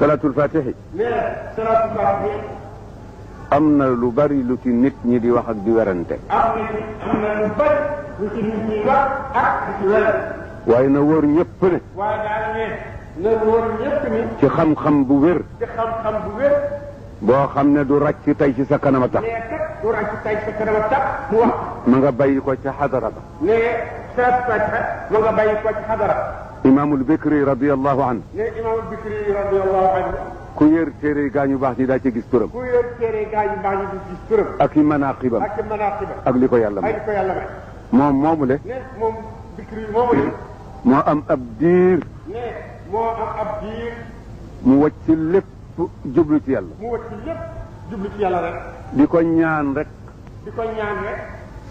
salaatul fatihi. nee salaatul fatihi. am na lu bari lu ci nit ñi di wax ak di werante. am na lu bari lu ci nit ñi wax ak di ci werante. waaye na wóor ñëpp ne. waaye daal ne na wóor ñëpp ni. ci xam-xam bu wér. ci xam-xam bu wér. boo xam ne du ràcc tey ci sa kanam a tax. nee kat du ràcc tey sa kanam a tax mu wax. ma nga bàyyi ko ca xadara ba. nee salaatul fatiha ma nga bàyyi ko ci xadara. imaamul Bikri radiyallahu anhu. nee imaamul Bikri radiyallahu anhu. ku yër téere gaa ñu baax ñi daa ci gis turam. ku yër téere gaa ñu baax ñi di gis turam. ak i manaqibam. ak i manaqibam. ak li ko yàlla may. ak li ko yàlla may. moom moomu le. nee moom Bikri moomu le. moo am ab diir. nee moo am ab diir. mu wàcc lépp jublu ci yàlla. mu wàcc lépp jublu ci yàlla rek. di ko ñaan rek. di ko ñaan rek.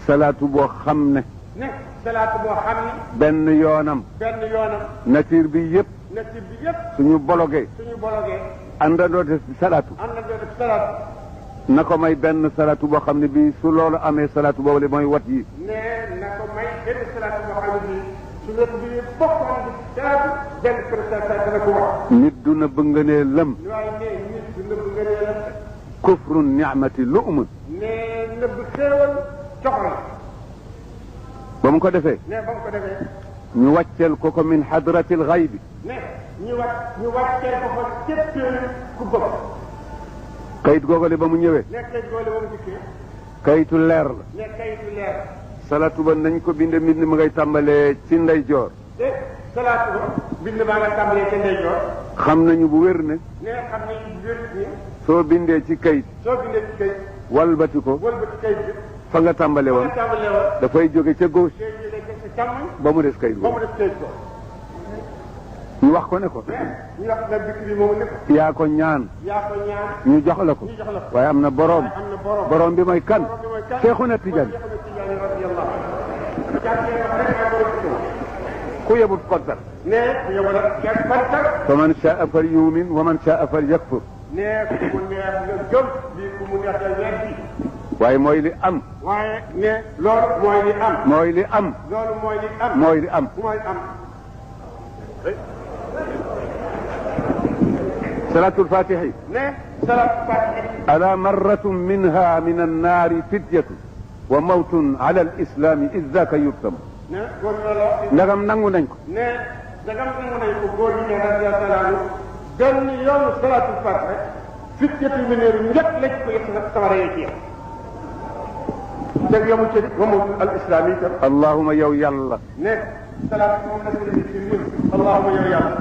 salaatu boo xam ne. ne salaatu boo xam ne. benn yoonam. benn yoonam. nature bi yëpp. nature bi yëpp. suñu bologee. suñu bologee. àndandoo def salaatu. àndandoo def salaatu. na ko may benn salaatu boo xam ne bii su loolu amee salaatu boobu mooy wat yi. nee na ko may benn salaatu boo xam ne bii su nekk bi bokkoon di salaatu benn salaatu dana ko wax. nit du na bëgganee lëm. waaye nee nit du nëbb nga nee la. kufru ni'mati lu'mun. nee nëbb xéewal coxla. ba mu ko defee. nee ba mu ko defee. ñu wàcceel ko min hadratil ghaybi. ne ñu wàccee ko fa képp ku bëgg. kayit googale ba mu ñëwee. ne kayit googale ba mu dikkee. kayitu leer la. ne kayitu leer. salaatu ba nañ ko binde mbind ma ngay tàmbalee ci ndeyjoor. salaatu ba bind maa nga tàmbalee ci ndeyjoor. xam nañu bu wér ne. ne xam nañu bu wér ni. soo bindee ci kayit. soo bindee ci kayit. walbati ko. walbati kayit bi. fa nga tàmbale woon. fa nga tàmbalee woon. dafay jóge ca gauche. ba mu des kayit ba mu des kayit ko. ñu wax ko ne ko. ñu wax na Bikri moomu ne ko. yaa ko ñaan. yaa ko ñaan. ñu jox la ko. waaye am na boroom. boroom bi mooy kan. Seexuna Tijaan. ku yebut kontar. ne ku yebut kontar. fa man shaa fal yumin wa man shaa fal yakfur. ne ku mu neex nga gëm lii ku mu neex nga weddi. waaye mooy li am. waaye ne loolu mooy li am. mooy li am. loolu mooy li am. mooy li am. mooy am. salaatul fatihi. ne salaatul fatihi. ala marratun minha min annaari fidyatu wa mawtun ala alislami id zaka yuktam. ne góor ñi ndagam nangu nañ ko. ne ndagam nangu nañ ko góor ñi ne radiyallahu anhu benn yoonu salaatul fatihi fidyatu min naari njëkk lañ ko yëg nag sama rëy ci yow. dégg yamu ci wa mawtun al islam yi tam. allahuma yow yàlla. ne salaat moom la ko ci biir allahuma yow yàlla.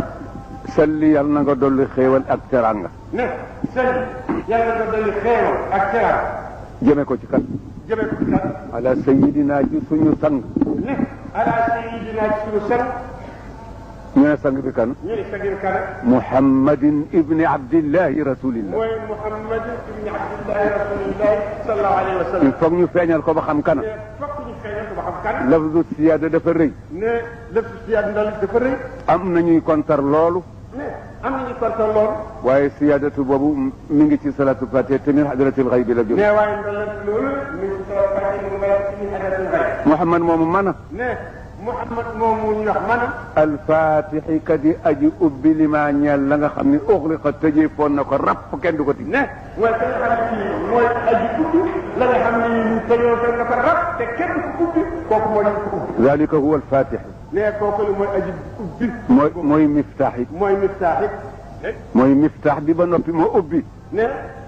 salli yàlla na nga dolli xéewal ak teranga. ne salli yàlla nga dolli xéewal ak teranga. jëme ko ci kan. jëme ko ci kan. ala sayidina ci suñu sang. ne ala sayidina ci suñu sang. ñu ne sang bi kan. ñu ne sang bi kan. muhammadin ibni abdillahi rasulillah. mooy muhammadin ibni abdillahi rasulillahi sallallahu alayhi wa sallam. il faut ñu feeñal ko ba xam kana. fokk ñu feeñal ko ba xam kan. lafzu siyaada dafa rëy. ne lafzu siyaada ndal dafa rëy. am na ñuy kontar loolu. ne am na ñuy kontar loolu. waaye siyaadatu boobu mi ngi ci salatu fatiha te min hadratil ghaybi la jóge. ne waaye ndal loolu mi ngi ci salatu fatiha mu ngi ci min hadratil ghaybi. muhammad moomu mana. ne muhammad moomu ñu wax mana. alfatixi kadi aji ubbi li maa ñeel la nga xam ne uxliqa tëjee foon na ko rapp kenn du ko ti. ne mooy ka nga xam ne mooy aji ubbi la nga xam ne ñu tëjoo fekk na ko rapp te kenn du ko ubbi kooku mooy ñu ko ubbi. dalika huwa alfatix. ne kooku la mooy aji ubbi. mooy miftaax it. mooy miftaax it. mooy miftaax bi ba noppi moo ubbi. ne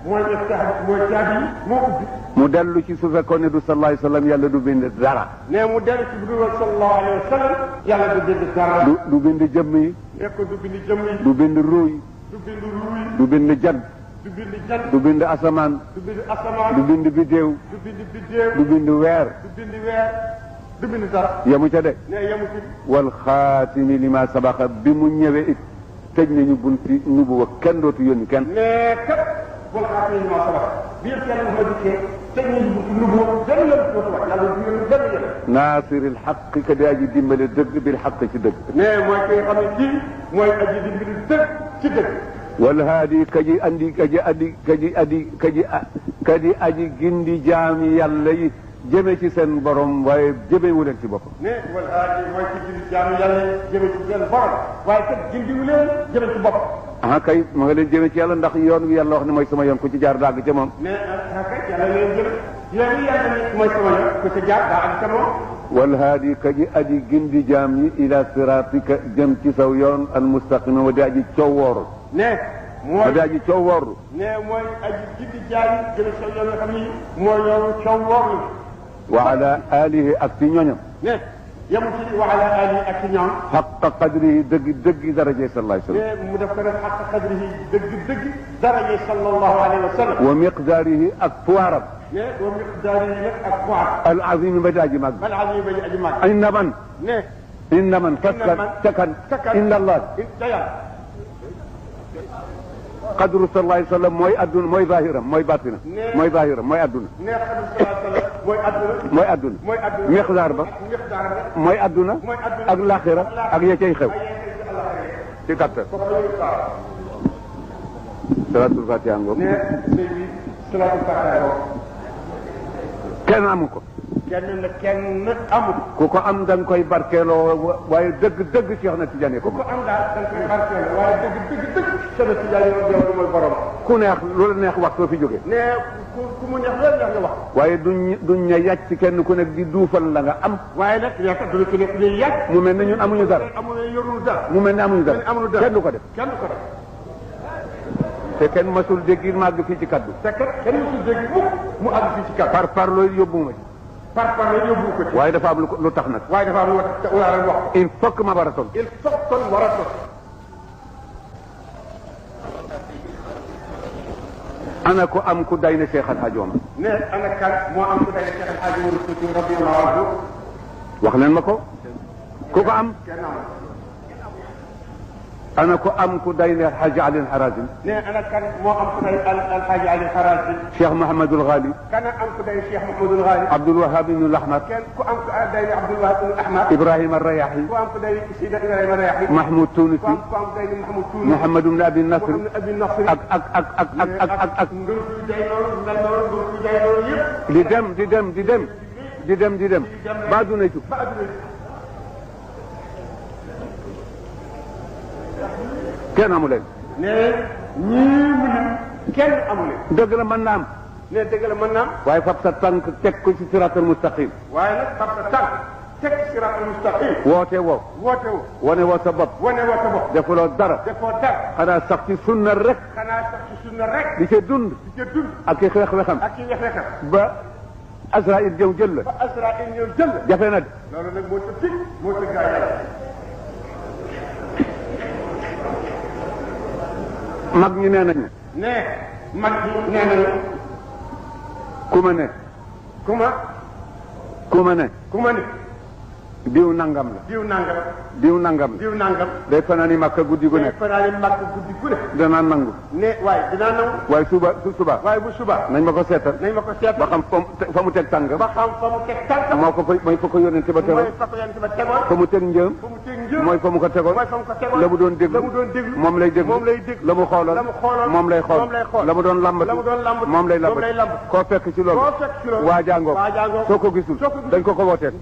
mooy miftaax mooy caabi yi moo ubbi. mu dellu ci su fekkoon ne du sallallahu alayhi wa sallam yàlla du bind dara. ne mu dellu ci bu dul sallallahu alayhi wa sallam yàlla du bind dara. du bind jëmm yi. ne ko du bind jëmm yi. du bind ruu yi. du bind ruu yi. du bind jant. du bind jant. du bind asamaan. du bind asamaan. du bind biddéew. du bind biddéew. du bind weer. du bind weer. du bind dara. yamu ca de. ne yamu ci. wal xaatimi lima sabaqa bi mu ñëwee it tëj nañu bunti nubuwa kenn dootu yónni kenn. ne kat wal xaatimi lima sabaqa biir kenn ma dikkee tëj nañu bunti nubuwa benn yoon dootu wax yàlla du yónni benn yoon. naasiril xaq ka di aji dimbale dëgg bil xaq ci dëgg. ne mooy ki nga xam ne kii mooy aji dimbali dëgg ci dëgg. wal haadi kaji andi kaji aji gindi jaami yàlla yi jëme ci seen borom waaye jëmewu leen ci boppam. ne wala mooy ci gindi jaamu yàlla jëme ci seen borom waaye kat gindiwu leen jëme ci bopp. ah kay ma nga leen jëme ci yàlla ndax yoon wi yàlla wax ne mooy sama yoon ku ci jaar dàgg ca moom. mais ah kay yàlla leen jëme yoon wi yàlla ne mooy sama yoon ku ci jaar dàgg ca moom. wal haadi ka ji aji gindi jaam yi ila siratika jëm ci saw yoon al mustaqima wa di aji coowooru. ne mooy wa di aji coowooru. ne mooy aji gindi jaam yi jëm saw yoon nga xam ni mooy yoonu coowooru. wa ala alihi ak ci ñoñam. ne yemu ci wa ala alihi ak ci ñoom. xaqa qadrihi dëgg daraje sallallahu alayhi wa sallam. ne mu def ko nag xaqa qadrihi dëgg daraje sallallahu alayhi wa sallam. wa miqdaarihi ak puwaaram. ne wa miqdaarihi nag ak puwaaram. al azim ba di aji mag. al azim ba di aji mag. inna man. ne. inna man takan inna allah. qadru sallallahu alayhi wa sallam mooy adduna mooy zahiram mooy batinam. mooy zahiram mooy adduna. ne qadru sallallahu alayhi wa sallam mooy adduna. mooy adduna. mooy adduna. miqdaar ba. miqdaar ba. mooy adduna. ak laaxira ak ya cay xew. ci kattan. salaatul fatiha ngoog. ne sëñ bi salaatul fatiha ngoog. kenn amu ko. kenn amu ko. ku ko am da nga koy barkeeloo waaye dëgg Cheikh na Tidiane ko. ku ko am daal da nga koy barkeeloo waaye dëgg Cheikh na Tidiane yow mooy borom. ku neex lu la neex wax soo fi jógee. ne ku mu neex loolu neex nga wax. waaye duñ ña yàcc ci kenn ku nekk di duufal la nga am. waaye nag yaakaar du ci nekk di yàcc. mu mel ne ñun amuñu dara. yorul dara. mu mel ne amuñu dara. kenn du ko def. kenn du ko def. te kenn masul dégg màgg fii ci kaddu. te kenn masul dégg mu àgg fii ci kaddu. par loolu yóbbu ma ci. par la yóbbu ko ci. waaye dafa am lu tax nag. waaye dafa am lu tax te wala wax. il faut que ma war a toll. il faut que war a toll. ana ko am ku day ne Cheikh Al Hadj Omar. ne ana kan moo am ku day ne Cheikh Al Hadj Omar Fouti radiyallahu anhu. wax leen ma ko. ku ko am. ana ko am ku day ne Alhaji Ali Harazim. ne ana kan moo am ku day Alhaji Ali Harazim. Cheikh Mouhamadul Ghali. kan am ku day Cheikh Mouhamadul Ghali. Abdul Wahab ibn al-Ahmar. kenn ku am ku day Abdul Wahab ibn al-Ahmar. Ibrahima Rayahi. ku am ku day Sida Ibrahima Rayahi. Mahmoud Tunisi. ku am ku day Mahmoud Tunisi. Mouhamad ibn Abi Nasr. ak. di dem. ba aduna tukki. kenn amu leen. ne ñii mu lim kenn amu leen. dëgg la mën naa am. ne dëgg la mën naa am. waaye fab sa tànk teg ko ci siraatal mustaqim. waaye nag fab sa tànk teg ci siraatal mustaqim. woote woo. wane woo sa bopp. defuloo dara. xanaa sax ci sunna rek. di ca dund. ak i xeex-xeexam. ba Azraïl ñëw jël la. jafe na de. loolu nag moo tëj moo tëj gaa yàlla. mag ñi nee nañu. mag ñi nee nañu. ku ma ne. diw nangam la. diw nangam. day fanaani Makka guddi gu nekk. danaa nangu. dinaa nangu. waaye suba. waaye bu suba. nañ ma ko seetal. ba xam fa mu teg tànk. moo ko mooy fa ko yónnente ba tegoon. fa mu teg njëm. mooy fa mu ko tegoon. la mu doon déglu. moom lay déglu. la mu xooloon. moom lay xool. la mu doon lambatu. moom lay lambatu. koo fekk ci loolu. waajaangoo. soo ko gisul. dañ ko wooteel.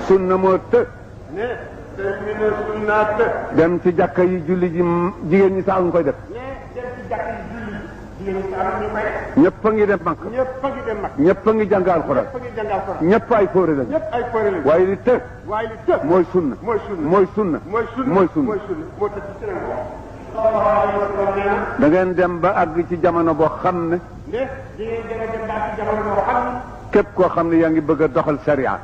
sunna moo të. dem ci jàkka yi julli ji jigéen ñi sax ñu koy def. ñëpp a ngi dem Makka. ñëpp a ngi jàng alxuraan. ñëpp ay fóore lañu. waaye li të. mooy sunna. mooy sunna. da ngeen dem ba àgg ci jamono boo xam ne. képp koo xam ne yaa ngi bëgg a doxal sharia.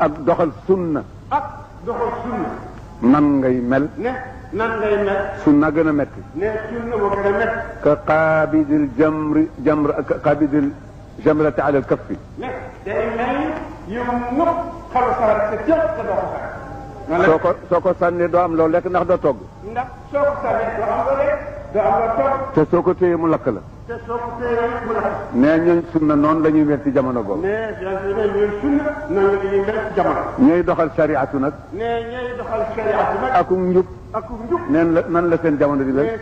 ak doxal sunna. nan ngay mel. sunna gën a metti. ka qaabidil jamrati ala al-kaffi. soo ko sànnee doo am loo lekk ndax doo togg. te soo ko téyee mu lakk la. nee ñooñ sunna noonu la ñuy mel ci jamono boobu. ñooy doxal shariatu nag. akum njub. nan la seen jamono di mel.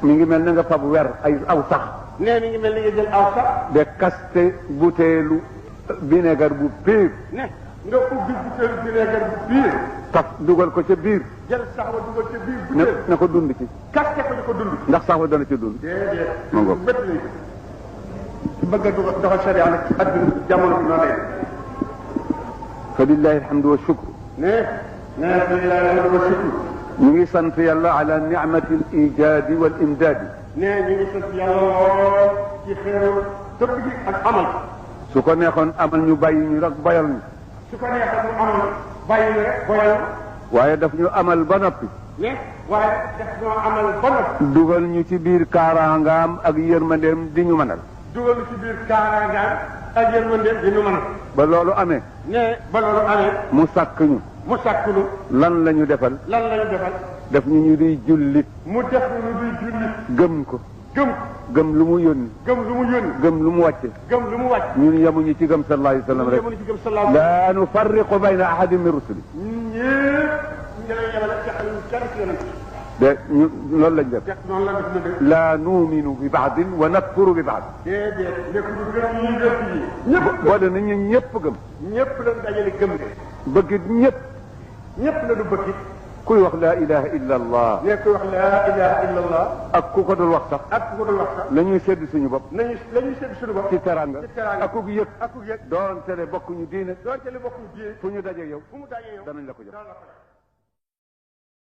mi ngi mel ne nga fab wer aw sax. mi ngi mel ni nga jël aw sax. de kaste buteelu vinaigre bu piir. ne nga ubbi butéel vinaigre bu piir. taf dugal ko ca biir. jël saxwa dugal ca biir butéel. na ko dund ci. kaste ko di ko dund. ndax saxwa dana ci dund. déedéet. ma ngoog bët lañ ko. su bëgg a doxal sharia nag ci àdduna jamono bi noonu lay. fa lillahi alhamdu wa shukr. ne fa lillahi alhamdu wa shukr. ñu ngi sant yàlla ala ni'mati al ijaadi wal imdaadi. ne ñu ngi sant yàlla lool ci xéewal tëbb gi ak amal. su ko neexoon amal ñu bàyyi ñu rek bayal ñu. su ko neexoon mu amal bàyyi ñu rek boyal. waaye daf ñu amal ba noppi. ne waaye daf ñoo amal ba noppi. dugal ñu ci biir kaaraangaam ak yërmandeem di ñu mënal. dugal ci biir kaaraangaam ak yërmandeem di ñu mënal. ba loolu amee. ne ba loolu amee. mu sàkk ñu. mu sàkk ñu. lan la ñu defal. lan la ñu defal. def ñu di jullit. mu def ñu di jullit. gëm ko. gëm. gëm lu mu yónni. gëm lu mu yónni. gëm lu mu wàcce. gëm lu mu wàcc. ñun yemuñu ci gëm sallallahu alayhi wa sallam rek. yemuñu ci gëm sallallahu alayhi wa sallam. laa nufarriqu bayna ahadin min rusuli. ñun ñëpp ñu ngi lay yemale jaxal ñu kenn ci yonent. de ñu loolu lañ def. noonu la def na de. laa nuuminu bi baadin wa nakfuru bi baad. déedéet nekk lu gëm ñuy gëm yi. ñëpp boo de nañu ñëpp gëm. ñëpp lañ dajale gëm de. bëggit ñëpp. ñëpp la du bëgg. kuy wax laa ilaha illa allah. ne kuy wax laa ilaha illa allah. ak ku ko dul wax sax. ak ku ko dul wax sax. la ñuy sédd suñu bopp. la ñuy sédd suñu bopp. ci teranga. ci teranga ak ku yëg. ak ku yëg. doonte ne bokkuñu diine. doonte ne bokkuñu diine. fu ñu daje yow. fu mu daje yow. danañ la ko jox.